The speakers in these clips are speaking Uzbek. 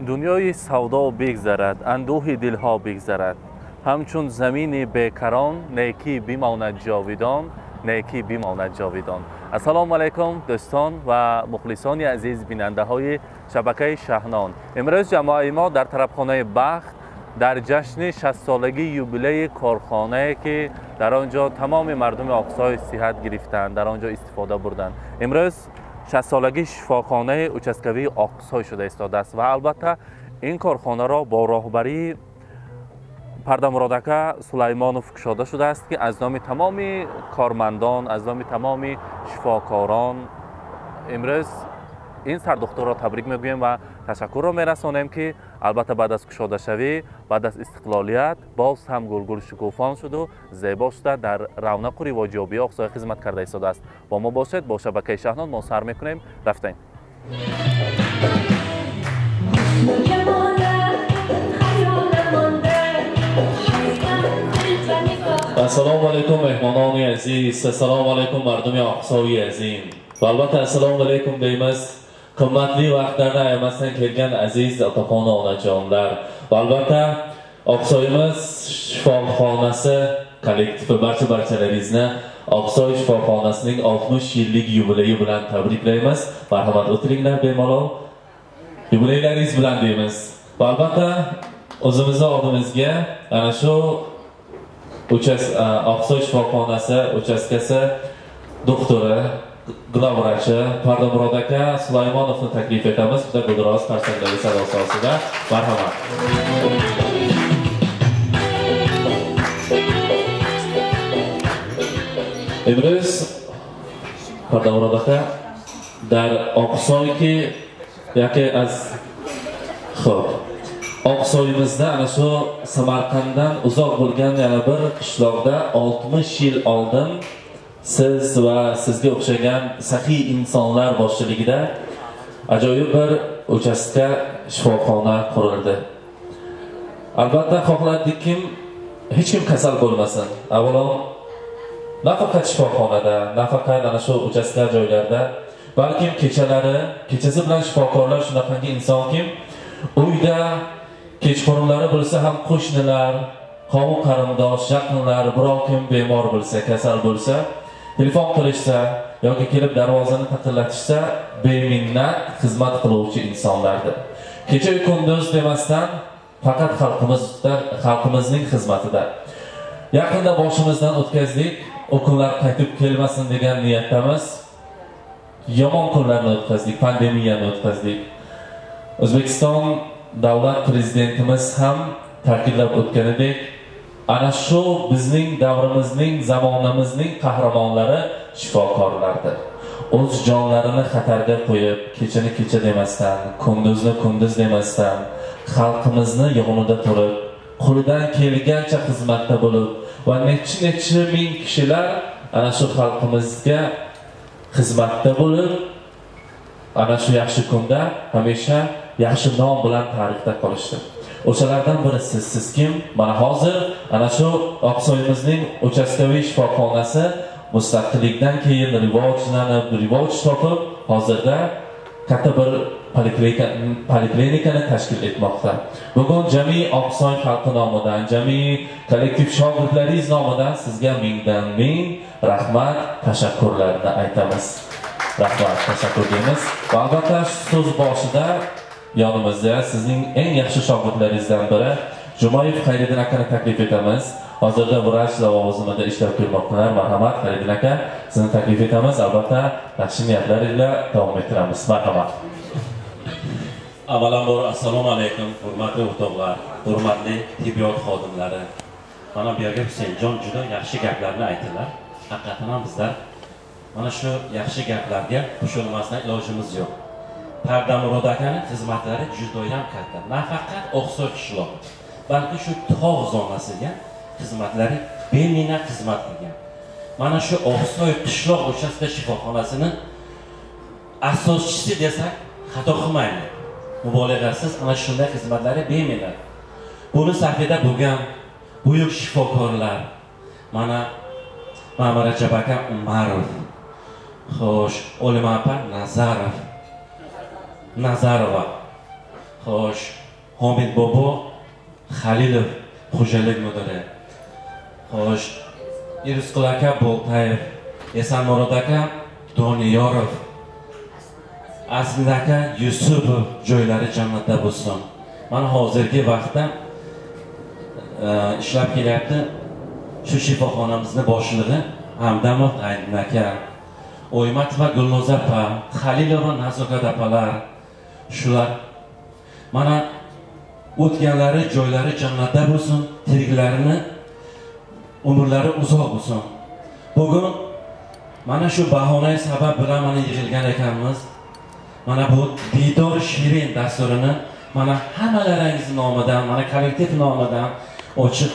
Дунёи савдо бигзарад, андӯҳи дилҳо бигзарад, ҳамчун замини бекарон некӣ бимонад ҷовидон, некӣ бимонад ҷовидон. Ассалому алайкум дӯстон ва мухлисони азиз, бинандаҳои шабакаи Шаҳнон. Имрӯз ҷамоаи мо дар тарабхонаи Бахт дар ҷашни 60-солагии юбилеи корхонае ки дар он ҷо тамоми мардуми Оқсой сиҳат гирифтанд, дар он ҷо истифода бурданд. Имрӯз 60-солагии шифохонаи участкавии Оқсой шуда истодааст ва албатта ин корхонаро бо роҳбарии Пардамурод ака Сулаймонов кушода шудааст ки аз номи тамоми кормандон, аз номи тамоми шифокорон имрӯз ин сардухтурро табрик мегӯем ва ташаккурро мерасонем ки албатта баъд аз кушодашавӣ, баъд аз истиқлолият боз ҳам гулгул шукуфон шуду зебо шуда дар равнақу ривоҷёбии Оқсой хизмат карда истодааст. Бо мо бошед, бо шабакаи Шаҳнон мо сар мекунем. Рафтем. Ассалому алайкум меҳмонони азиз, ассалому алайкум мардуми Oqsoy azim. Va albatta assalomu alaykum deymiz qimmatli vaqtlarni ayamasdan kelgan aziz otaxon onajonlar. Va albatta Oqsoyimiz shifoxonasi kollektivi barcha-barchalaringizni Oqsoy shifoxonasining 60 yillik yubileyi bilan tabriklaymiz. Marhamat, o'tiringlar bemalol. Yubileylaringiz bilan deymiz. Va albatta o'zimizni oldimizga ana shu Oqsoy shifoxonasi uchastkasi doktori, glavvrachi Pardamurod aka Sulaymonovni taklif etamiz. Juda guldiroz qarsaklari sadosi ostida. Marhamat. Имрӯз Pardamurod aka дар Oqsoyki яке аз xo'p Oqsoyimizda ana shu Samarqanddan uzoq bo'lgan yana bir qishloqda 60 yil oldin siz va sizga o'xshagan saxiy insonlar boshchiligida ajoyib bir uchastka shifoxona qurildi. Albatta xohlardikkim hech kim kasal bo'lmasin. Avvalo nafaqat shifoxonada, nafaqat ana shu uchastka joylarda, balkim kechalari, kechasi bilan shifokorlar shunaqangi insonkim, uyda kechqurunlari bo'lsa ham qo'shnilar, qavm qarindosh, yaqinlar biror kim bemor bo'lsa, kasal bo'lsa, telefon qilishsa yoki kelib darvozani taqillatishsa, beminnat xizmat qiluvchi insonlardir. Kecha kunduz demasdan faqat xalqimizning xizmatida. Yaqinda boshimizdan o'tkazdik, o kunlar qaytib kelmasin degan niyatdamiz. Yomon kunlarni o'tkazdik, pandemiyani o'tkazdik. O'zbekiston davlat prezidentimiz ham ta'kidlab o'tganidek, ana shu bizning davrimizning, zamonamizning qahramonlari shifokorlardir. O'z jonlarini xatarga qo'yib, kechani kecha demasdan, kunduzni kunduz demasdan, xalqimizni yonida turib, qo'lidan kelgancha xizmatda bo'lib va necha-necha ming kishilar ana shu xalqimizga xizmatda bo'lib, ana shu yaxshi kunda hamisha yaxshi nom bilan tarixda qolishdi. O'shalardan biri siz kim? Mana hozir ana shu Oqsoyimizning uchastkaviy shifoxonasi mustaqillikdan keyin rivojlanib, rivoj topib, hozirda katta bir poliklinikani tashkil etmoqda. Bugun jami Oqsoy xalqi nomidan, jami kollektiv shogirdlaringiz nomidan sizga mingdan ming rahmat, tashakkurlarni aytamiz. Rahmat, tashakkur deymiz. Va albatta so'z boshida yonimizda sizning eng yaxshi shogirdlaringizdan biri Jumayev Xayriddin akani taklif etamiz. Hozirda vrach lavozimida ishlab kelmoqdalar. Marhamat Xayriddin aka, sizni taklif etamiz. Albatta yaxshi niyatlar ila davom ettiramiz. Marhamat. Avvalambor assalomu alaykum hurmatli o'rtoqlar, hurmatli tibbiyot xodimlari. Mana bu yerga Husaynjon juda yaxshi gaplarni aytdilar. Haqiqatan ham bizlar mana shu yaxshi gaplarga qo'shilmasdan ilojimiz yo'q. Pardamurod akani xizmatlari juda ham katta. Nafaqat Oqsoy qishlog'i, balki shu tog' zonasiga xizmatlari beminnat xizmat qilgan. Mana shu Oqsoy qishloq uchastka shifoxonasini asoschisi desak xato qilmaymiz. Mubolag'asiz ana shunday xizmatlari beminnat. Buni safida bo'lgan buyuk shifokorlar, mana Mamarajab aka Umarov, xo'sh, O'lima opa Nazarova, Xo'sh, Homid bobo Xalilov xo'jalik mudiri. Xo'sh, Irusqul aka Boltayev, Esanmurod aka Doniyorov, Azim aka Yusupov joylari jannatda bo'lsin. Mana hozirgi vaqtda ishlab kelyapti shu shifoxonamizni boshlig'i Hamdamov Aydin aka, O'ymatova Gulnoza opa, Xalilova Nazokat opalar, shular mana o'tganlari joylari jannatda bo'lsin, tiriklarini umrlari uzoq bo'lsin. Bugun mana shu bahona sabab bilan mana yig'ilgan ekanmiz. Mana bu Diydor Shirin dasturini mana hammalaringiz nomidan, mana kollektiv nomidan ochiq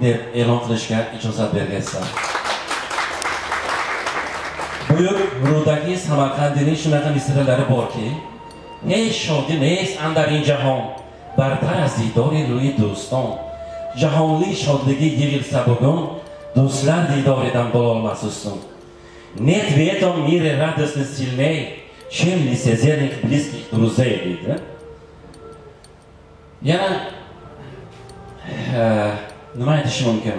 deb e'lon qilishga ijozat bergansizlar. Buyuk Rudakiy Samarqandining shunaqa misralari borki, hech shodi nest andarin jahon, bartar az diydori ruyi do'ston. Jahonli shodligi yig'ilsa bugun, do'stlar diydoridan bo'lolmas ustun. Нет в этом мире радости сильней, чем лицезренных близких друзей, deydi. Yana nima aytishim mumkin?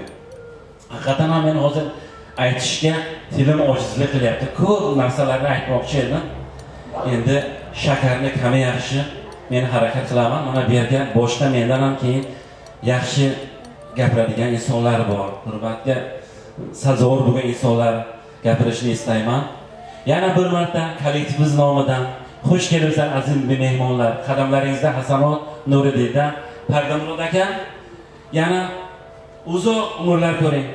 Haqiqatan ham men hozir aytishga tilim ojizlik qilyapti. Ko'p narsalarni aytmoqchi edim. Endi shakarni kami yaxshi. Men harakat qilaman. Mana bu yerga boshda mendan ham keyin yaxshi gapiradigan insonlar bor. Hurmatga sazovor bo'lgan insonlar gapirishni istayman. Yana bir marta kollektivimiz nomidan xush kelibsizlar aziz mehmonlar. Qadamlaringizda hasanot nuri deydi. Pardamurod aka, yana uzoq umrlar ko'ring.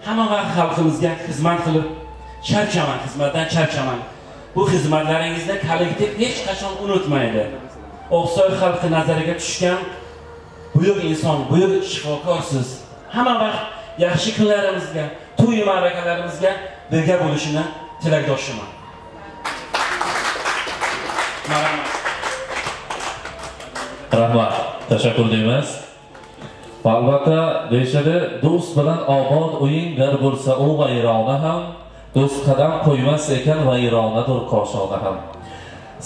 Hamma vaqt xalqimizga xizmat qilib, charchamang, xizmatdan charchamang. Bu xizmatlaringizni kollektiv hech qachon unutmaydi. Oqsoy xalqi nazariga tushgan buyuk inson, buyuk shifokorsiz. Hamma vaqt yaxshi kunlarimizga, to'y ma'rakalarimizga birga bo'lishini tilakdoshiman. Rahmat, tashakkur deymiz. Va albatta deyishadi, do'st bilan obod o'yin gar bo'lsa u vayrona ham, do'st qadam qo'ymas ekan vayronadir koshona ham.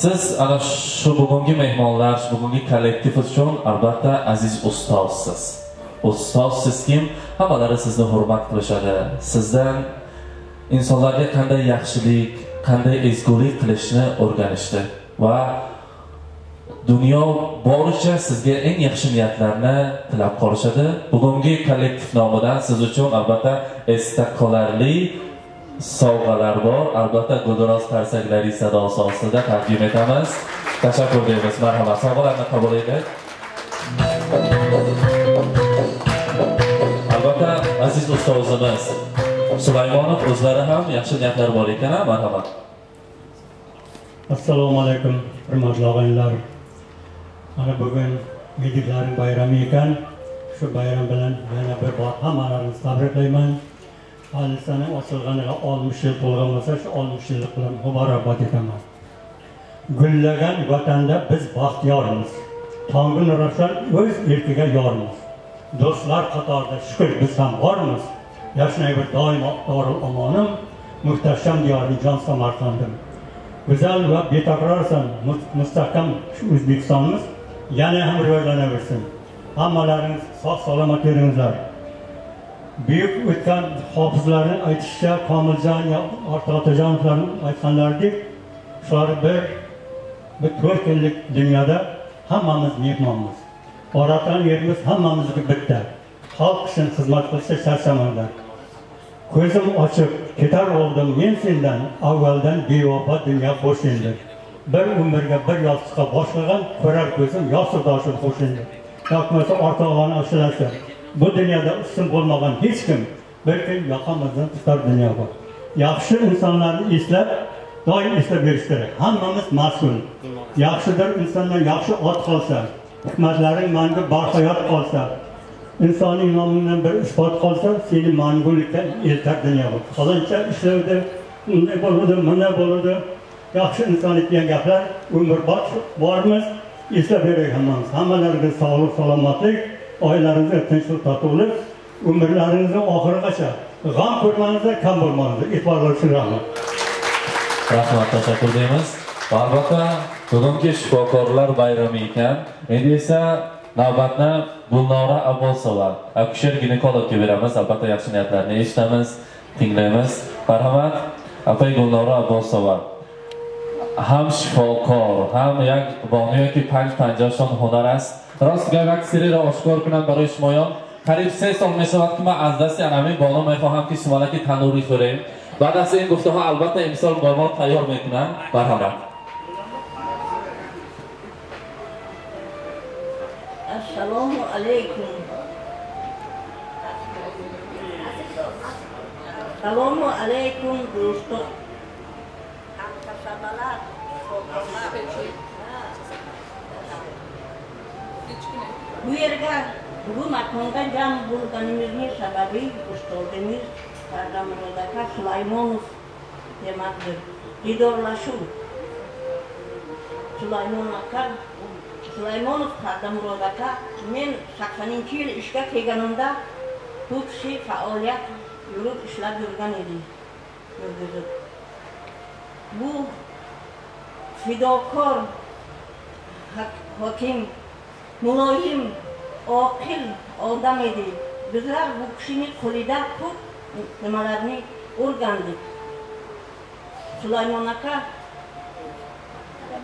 Siz ana shu bugungi mehmonlar, shu bugungi kollektiv uchun albatta aziz ustozsiz. Ustozsiz kim? Hammalari sizni hurmat qilishadi. Sizdan insonlarga qanday yaxshilik, qanday ezgulik qilishni o'rganishdi va dunyo boricha sizga eng yaxshi niyatlarni tilab qolishadi. Bugungi kollektiv nomidan siz uchun albatta esda qolarli sovg'alar bor. Albatta Gulduros qarsaklari sadosi ostida taqdim etamiz. Tashakkur deymiz. Marhamat, sovg'alarni qabul eting. Albatta aziz ustozimiz Sulaymonov o'zlari ham yaxshi niyatlar bor ekan, marhamat. Assalomu alaykum, hurmatli og'aynilar. Mana bugun mediklarning bayrami ekan. Shu bayram bilan yana bir bor hammalaringizni tabriklayman. Hodisaning ochilganiga 60 yil to'lgan bo'lsa, shu 60 yillik bilan muborakbod etaman. Gullagan vatanda biz baxtiyormiz. Tongin Nurafshon o'z erkiga yormiz. Do'stlar qatorida shukr biz ham bormiz. Yashnayver doimo dorul omonim, muhtasham diyoring jon Samarqandim. Go'zal va betakrorsan mustahkam O'zbekistonimiz yana ham rivojlanaversin. Hammalaringiz sog' salomat yuringizlar. Buyuk o'tgan hofizlarning aytishicha, Komiljon Ortiq Otajonovlarning aytganlaridek, shular bir 4 yillik dunyoda hammamiz mehmonmiz. Oratan yerimiz hammamizniki bitta. Xalq uchun xizmat qilishga charchamanglar. Ko'zim ochib ketar oldim men sendan, avvaldan bevafo dunyo xo'sh endi. Bir umrga bir yostiqqa bosh qo'ygan ko'rar ko'zim yostiqdoshim xo'sh endi. Yoqmasa ortog'oni ashulasi. Bu dunyoda ustun bo'lmagan hech kim bir kun yoqamizdan tutar dunyo bor. Yaxshi insonlarni eslab, doim eslab yurish kerak. Hammamiz mas'ul. Yaxshidir insondan yaxshi ot qolsa, hikmatlaring mangu barhayot qolsa, insonning nomidan bir isbot qolsa, seni mangulikka eltar dunyo bor. Faloncha ishlardi, unday bo'ladi, bunday bo'ladi. Yaxshi inson degan gaplar umrbod bormiz, eslab yuraylik hammamiz. Hammalaringizga sog'lik, salomatlik, oilalaringizga tinchlik, totuvlik, umrlaringizni oxirigacha g'am ko'rmangizlar, kam bo'lmangizlar. E'tiborlar uchun rahmat. Rahmat, tashakkur deymiz. Albatta, bugungi shifokorlar bayrami ekan. Endi esa navbatni Gulnora Abbosova, akusher ginekologga beramiz. Albatta, yaxshi niyatlarni eshitamiz, tinglaymiz. Marhamat, apay Gulnora Abbosova. Ham shifokor, ham як бонуе ки 5-50 ҳунар аст. Рост гап як сирро ошкор кунам барои шумоён. Қариб 3 сол мешавад ки ман аз дасти ҳамин бону мехоҳам ки сумалаки танӯрӣ хӯрем. Баъд аз ин гуфтаҳо албатта имсол бо мо тайёр мекунанд. Марҳамат. Assalomu alaykum. Assalomu alaykum do'stlar. Hamkasablar, bu yerga, bu makonga jam bo'lganimizning sababi ustozimiz Sardamurod aka Sulaymonov demakdir. Didorlashuv. Sulaymon aka, Sulaymonov Sardamurod aka, men 80-yil ishga kelganimda bu kishi faoliyat yurib ishlab yurgan edi. Yurgizib. Bu fidokor hokim, muloyim, oqil odam edi. Bizlar bu kishining qo'lida ko'p nimalarni o'rgandik. Sulaymon aka,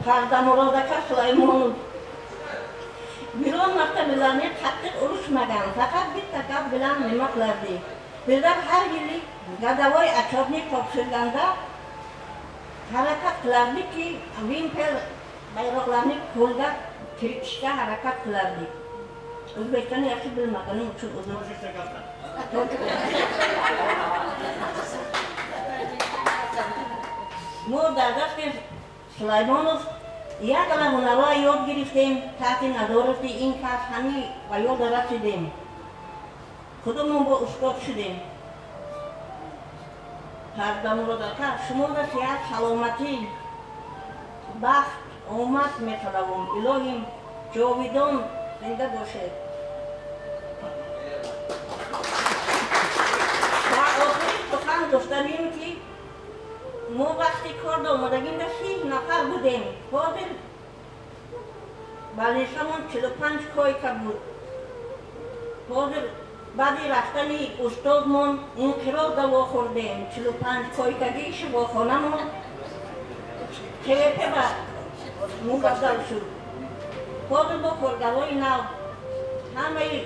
Sardamurod aka Sulaymonov biron marta bizlarni qattiq urushmagan, faqat bitta gap bilan nima qilardi. Bizlar har yili gadavoy отчетni topshirganda harakat qilardikki, vimpel bayroqlarni qo'lga kiritishga harakat qilardik. O'zbekchani yaxshi bilmaganim uchun uzr. Мо дар дасти Суlaymonov якала ҳунарҳо ёд гирифтем, таҳти назорати ин кас ҳамин ба ёд расидем. Худамон бо устод шудем. Сардамурод ака, шуморо сиҳат, саломатӣ, бахт, омад металабам. Илоҳим ҷовидон зинда бошед. Ва охири сухан гуфтанем ки мо вақти кор омадагимда 30 нафар будем. Ҳозир балнисамон 45 койка буд. Ҳозир баъди рафтани устодмон инқироз вохӯрдем. 45 койкагии шифохонамон КВП ба мубаддал шуд. Ҳозир бо коргарои нав ҳамаи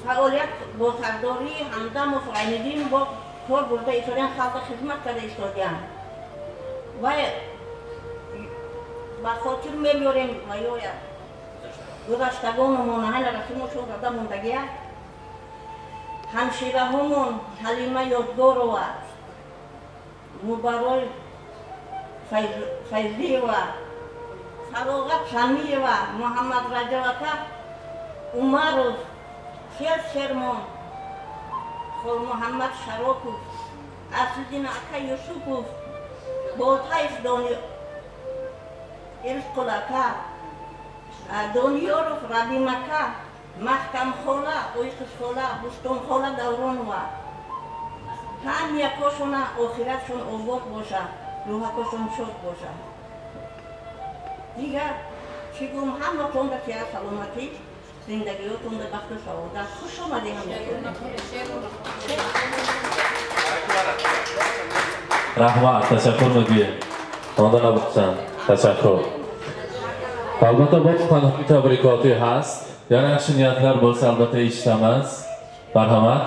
фаъолият бо сардории Ҳамдамов Ғайниддин бо кор бурда истодиан, халқа хизмат карда истодиан. Ва ба хотир мебиёрем ва ёя гузаштагонумон ҳана расимошон зада мондагия, ҳамшираҳомон Ҳалима Ёдгорова, Мубарой Файзиева, Фароғат Самиева, Муҳаммад Раҷаб ака Умаров, фельдшермон Холмуҳаммад Шаропов, Аслиддин ака Юсупов, Болтаев Ирсқул ака, Дониёров Рабим ака, Маҳкамхола, Ойқизхола, Бустонхола Давронова. Ҳамякошона охиратшон обод бошад, рӯҳакошон шод бошад. Дигар чӣ гум, ҳаматонда сиҳат, саломатӣ, зиндагиётонда бахту саодат. Хуш омадед ҳамятон. Раҳмат, ташаккур мегӯем. Хонда набошанд. Ташаккур. Albatta bu suxanning tabrikoti ҳаст. Yana yaxshi niyatlar bo'lsa albatta eshitamiz. Marhamat.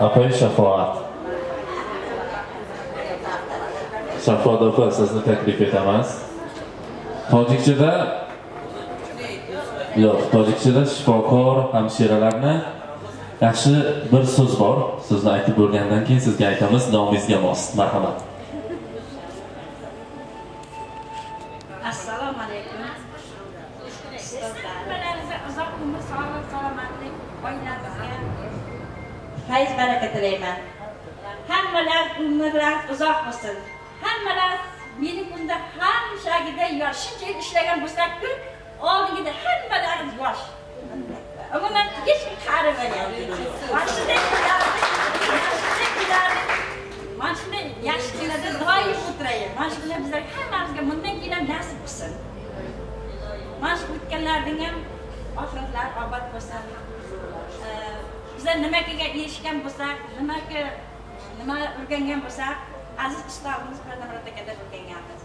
Apay Shafoat. Shafoat opa, sizni taklif etamiz. Tojikchada yo'q, tojikchada shifokor hamshiralarni yaxshi bir so'z bor. So'zni aytib bo'lgandan keyin sizga aytamiz, nomingizga mos. Marhamat. Assalomu alaykum. Hammalaringizga uzoq umr, sog'lik, salomatlik, oilamizga fayz baraka tilayman. Hammalar umrlar uzoq bo'lsin. Hammalar mening bunda hamishagida yosh, shuncha yil ishlagan bo'lsak-ku, oldingida hammalarimiz yosh. Umuman hech kim qarimagan. O'lganlarning ham oxiratlari obod bo'lsin. Bizlar nimaga erishgan bo'lsak, nima o'rgangan bo'lsak, aziz ustozimiz Pardamurat akadan o'rganganmiz.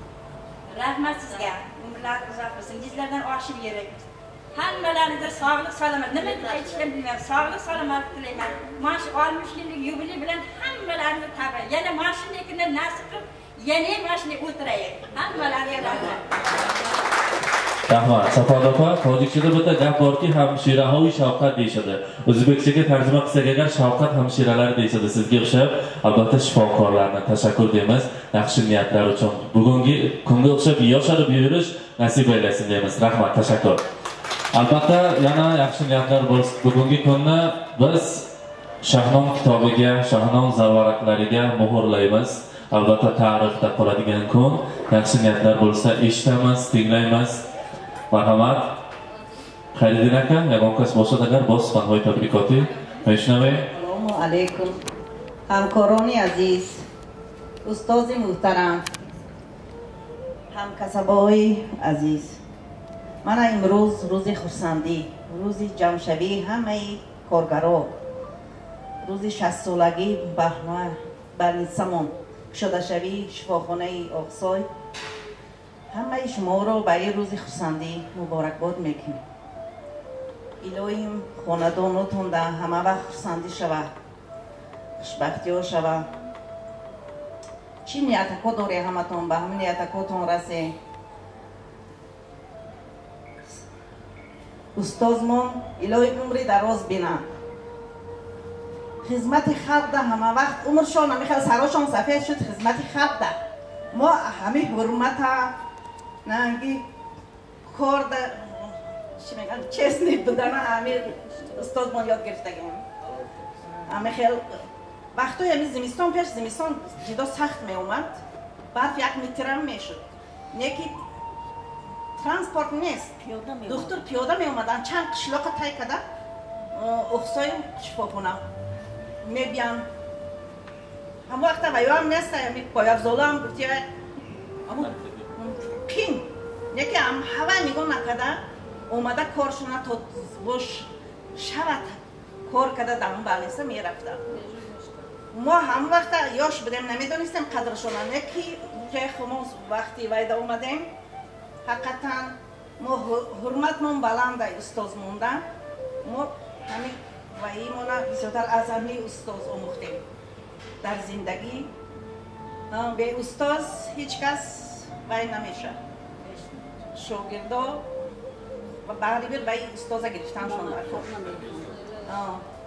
Rahmat sizga, umrlar uzoq bo'lsin, yuzlardan oshib yerik. Hammalaringizga sog'lik, salomat, nima deb aytishni bilmayman. Sog'lik, salomatlik tilayman. Mana shu 60 yillik yubiley bilan hammalaringizni tabrik. Yana mana shunday kunlar nasib qilib, yana mana shunday o'tiraylik. Hammalaringizga rahmat. Rahmat. Safoda opa, tojikchada bitta gap borki, hamshirahoy shafqat deyishadi. O'zbekchaga tarjima qilsak agar shafqat hamshiralari deyishadi. Sizga o'xshab albatta shifokorlarni tashakkur deymiz, yaxshi niyatlar uchun. Bugungi kunga o'xshab yosharib yurish nasib aylasin deymiz. Rahmat, tashakkur. Albatta yana yaxshi niyatlar bo'lsin. Bugungi kunni biz Shahnom kitobiga, Shahnom zavaraqlariga muhrlaymiz. Albatta tarixda qoladigan kun. Yaxshi niyatlar bo'lsa eshitamiz, tinglaymiz. Marhamat. Xayriddin aka, yagon kas boshad agar boz suxanҳои tabrikotӣ мешунавем. Assalomu alaykum. Ҳамкорони азиз, устози муҳтарам, ҳамкасабои азиз. Мана имрӯз рӯзи хурсандӣ, рӯзи ҷамъшавии ҳамаи коргаро, рӯзи 60-солагии больницамон, кушодашавии шифохонаи Оқсой. Ҳамаи шуморо ба ин рӯзи хурсандӣ муборакбод мекунем. Илоҳим хонадонотонда ҳама вақт хурсандӣ шавад, хушбахтиёр шавад. Чӣ ниятако доре ҳаматон, ба ҳамин ниятакотон расе. Устозмон илоҳи умри дароз бинад. Хизмати халқда ҳама вақт умршон ҳамихел сарошон сафед шуд, хизмати халқда. Мо ҳами ҳурмата нанги корда чӣ мегӯянд, честный будана ҳами устозмон ёд гирифтагем. Ҳамихел вақтҳои ҳами зимистон, пеш зимистон ҷидо сахт меомад, барф 1 метрам мешуд. Неки транспорт нест, духтур пиёда меомаданд, чанд қишлоқа тай карда Оқсои шифохона мебиянд. Ҳамон вақта ваёам нест, ҳами пойафзолаам гуфти қин, неки ҳава нигоҳ накарда омада коршона то бош шавад кор карда дар ҳамон больница мерафтанд. Мо ҳамон вақта ёш будем, намедонистем қадршона, неки мо вақти вайда омадем, ҳақиқатан мо ҳурматмон баландай устоз монда. Мо ҳамин ваимона бисёртар аз ҳамин устоз омӯхтем дар зиндагӣ. Бе устоз ҳеҷ кас вай намешавад. Шогирдо барибир вай устоза гирифтаншон дар кор,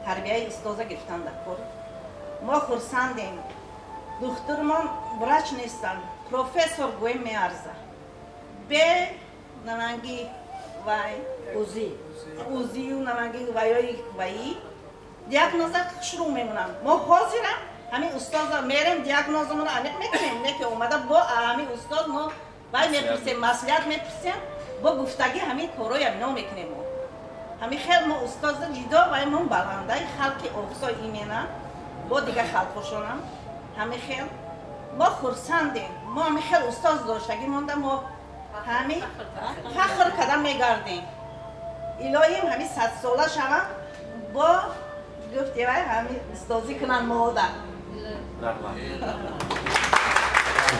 тарбияи устоза гирифтан дар кор. Мо хурсандем. Духтурмон врач нестанд, профессор гӯем меарзад. Бе наманги вай узию наманги вайои ваи диагноза шурӯъ мемонанд. Мо ҳозирам ҳамин устоза мерем, диагнозамонро аниқ мекунем, не ки омада бо ҳамин устоз мо вай мепурсем, маслиҳат мепурсем, бо гуфтагӣ ҳамин корҳои ҳамино мекунем. Мо ҳамин хел мо устоза ҷидо вай мо баландаи халқи Оқсой имена бо дигар халқҳошонам ҳамин хел мо хурсандем. Мо ҳамин хел устоз доштагӣ монда, мо ҳамин фахр карда мегардем. Илоҳим ҳамин 100 сола шавам, бо гуфти вай ҳамин устозӣ кунанд мода.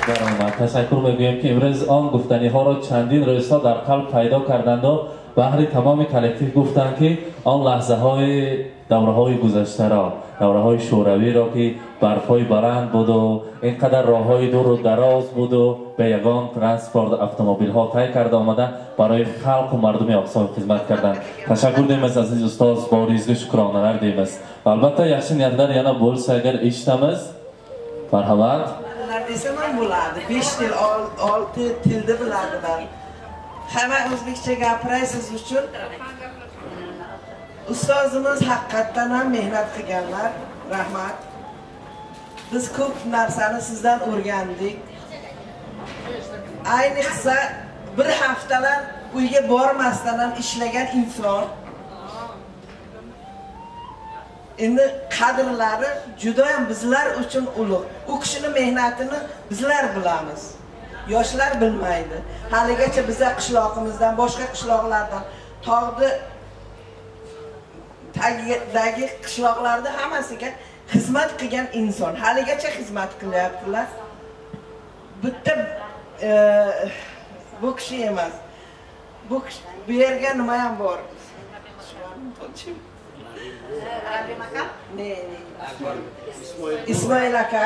Даромад. Ташаккур мегӯем, ки имрӯз он гуфтаниҳоро чандин рӯзҳо дар қалб пайдо карданду баҳри тамоми коллектив гуфтанд, ки он лаҳзаҳои давраҳои гузаштаро, давраҳои шӯравиро, ки барфҳои баланд буду ин қадар роҳҳои дуру дароз буду бе ягон транспорт автомобилҳо тай карда омада барои халқу мардуми Оқсой хизмат карданд. Ташаккур дейmiz, aziz ustoz, boringizga shukronalar deymiz. Va albatta yaxshi niyatlar yana bo'lsa agar eshitamiz. Marhamat. Desam ham bo'ladi. 5 til, 6 tilni biladilar. Hamma o'zbekcha gapiray siz uchun. Ustozimiz haqiqatdan ham mehnat qilganlar. Rahmat. Biz ko'p narsani sizdan o'rgandik. Ayniqsa bir haftalar uyga bormasdan ham ishlagan inson. Endi qadrlari juda ham bizlar uchun ulug'. U kishini mehnatini bizlar bilamiz. Yoshlar bilmaydi. Haligacha biza qishloqimizdan, boshqa qishloqlardan tog'ni tagidagi qishloqlarda hammasiga xizmat qilgan inson. Haligacha xizmat qilyaptilar. Bitta bu kishi emas. Bu yerga nima ham bor? Ne. Ismoil aka,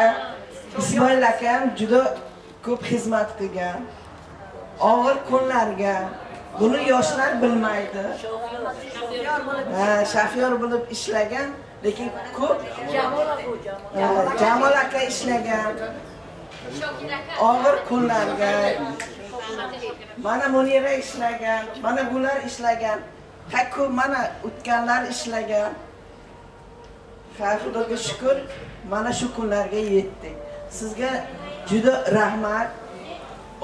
Ismoil aka ham juda ko'p xizmat qilgan. Og'ir kunlarga buni yoshlar bilmaydi. Ha, shofyor bo'lib ishlagan, lekin ko'p Jamol aka ishlagan. Og'ir kunlarga mana Munira ishlagan, mana bular ishlagan. Ko'p mana o'tganlar ishlagan. Ha, Xudoga shukr, mana shu kunlarga yetdik. Sizga juda rahmat.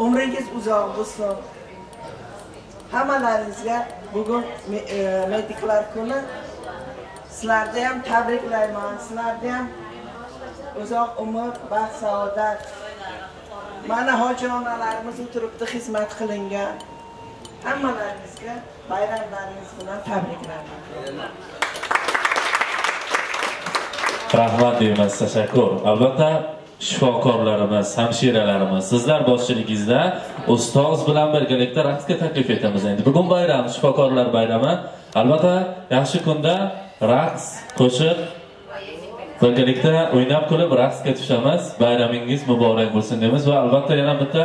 Umringiz uzoq bo'lsin. Hammalaringizga bugun mediklar kuni. Sizlarni ham tabriklayman. Sizlarni ham uzoq umr, baxt, saodat. Mana hoji onalarimiz o'tiribdi, xizmat qilingan. Hammalaringizga bayramlaringiz bilan tabriklayman. Rahmat deymiz, tashakkur. Albatta shifokorlarimiz, hamshiralarimiz, sizlar boshchiligingizda ustoz bilan birgalikda raqsga taklif etamiz endi. Bugun bayram, shifokorlar bayrami. Albatta yaxshi kunda raqs, qo'shiq birgalikda o'ynab kulib raqsga tushamiz. Bayramingiz muborak bo'lsin deymiz va albatta yana bitta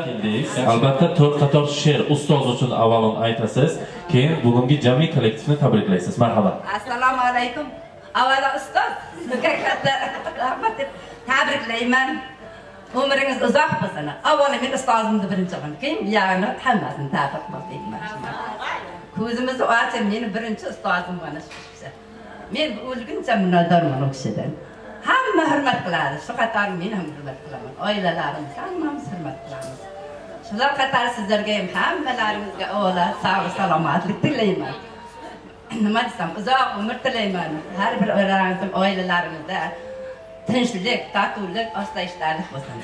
albatta 4 qator she'r ustoz uchun avvalon aytasiz, keyin bugungi jami kollektivni tabriklaysiz. Marhamat. Assalomu alaykum. Avvalo ustoz, sizga katta rahmat deb tabriklayman. Umringiz uzoq bo'lsin. Avvalo men ustozimni birinchi qilaman, keyin buyog'ini hammasini tabrik qilayman. Ko'zimizni ochib, meni birinchi ustozim mana shu kishi. Men o'lguncha minnatdorman u kishidan. Hamma hurmat qiladi. Shu qator men ham hurmat qilaman. Oilalarimiz hammamiz hurmat qilamiz. Shular qator sizlarga ham hammalaringizga avvalo sog'lik, salomatlik tilayman. Nima desam, uzoq umr tilayman. Har bir oilalarimizda tinchlik, totuvlik, osoyishtalik bo'lsin.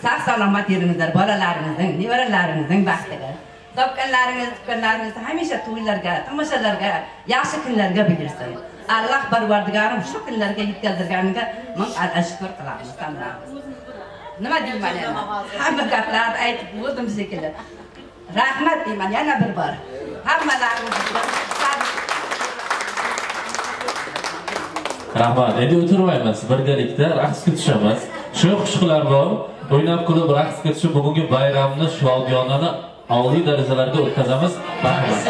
Sog' salomat yuringizlar, bolalaringizning, nevaralaringizning baxtiga. Topganlaringiz, tutganlaringiz hamisha to'ylarga, tomoshalarga, yaxshi kunlarga buyursin. Alloh parvardigorim shu kunlarga yetkazdirganiga ming shukr qilamiz hammamiz. Nima deyman yana? Hamma gaplarni aytib bo'ldim shekilli. Rahmat deyman yana bir bor. Hammalaringizga rahmat. Endi o'tirmaymiz, birgalikda raqsga tushamiz. Shu qo'shiqlar bor, o'ynab kulib raqsga tushib bugungi bayramni shodiyonani oliy darajalarga o'tkazamiz. Marhamat.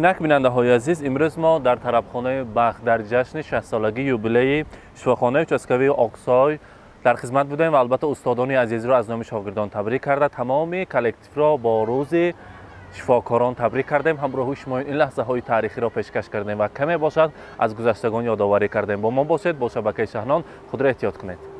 Инак бинандаҳои азиз, имрӯз мо дар тарабхонаи Бахт дар ҷашни 60-солагии юбилеи шифохонаи участкавии Оқсой дар хизмат будем ва албатта устодони азизро аз номи шогирдон табрик карда, тамоми коллективро бо рӯзи шифокорон табрик кардем. Ҳамроҳи шумо ин лаҳзаҳои таърихиро пешкаш кардем ва каме бошад аз гузаштагон ёдоварӣ кардем. Бо мо бошед, бо шабакаи Шаҳнон худро эҳтиёт кунед.